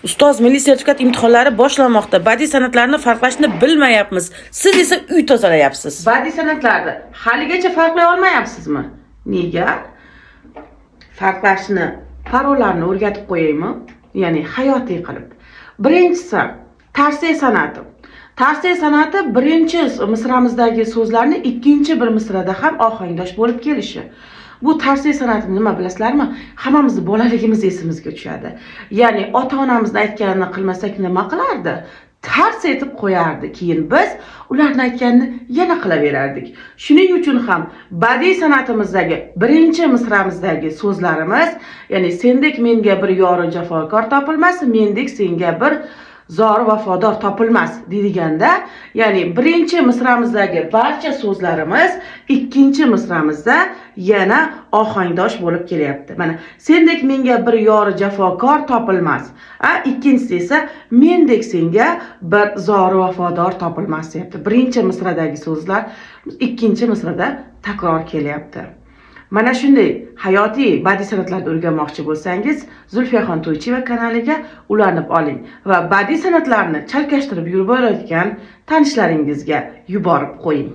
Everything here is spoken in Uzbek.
Ustoz, milliy sertifikat imtihonlari boshlanmoqda. Badiiy san'atlarni farqlashni bilmayapmiz. Siz esa uy tozalayapsiz. Badiiy san'atlarni haligacha farqlay olmayapsizmi? Nega? Farqlashni, parollarni o'rgatib qo'yaymi? Ya'ni hayotiy qilib. Birinchisi tarsiya san'ati. Tarsiya san'ati birinchi misramizdagi so'zlarni ikkinchi bir misrada ham ohangdosh bo'lib kelishi. Bu tarsiya san'ati nima, bilasizlarmi? Hammamizni bolaligimiz esimizga tushadi. Ya'ni ota-onamizni aytganini qilmasak nima qilardi? Tars etib qo'yardi. Keyin biz ularni aytganini yana qilaverardik. Shuning uchun ham badiiy san'atimizdagi birinchi misramizdagi so'zlarimiz, ya'ni sendek menga bir yori jafokor topilmas, mendek senga bir zori vafodor topilmas deydiganda, ya'ni birinchi misramizdagi barcha so'zlarimiz ikkinchi misramizda yana ohangdosh bo'lib kelyapti. Mana, sendek menga bir yori jafokor topilmas, a ikkinchisi esa mendek senga bir zori vafodor topilmas deyapti. Birinchi misradagi so'zlar ikkinchi misrada takror kelyapti. Mana shunday hayotiy badiiy san'atlarni o'rganmoqchi bo'lsangiz, Zulfiyaxon To'ychiyeva kanaliga ulanib oling va badiiy san'atlarni chalkashtirib yuborayotgan tanishlaringizga yuborib qo'ying.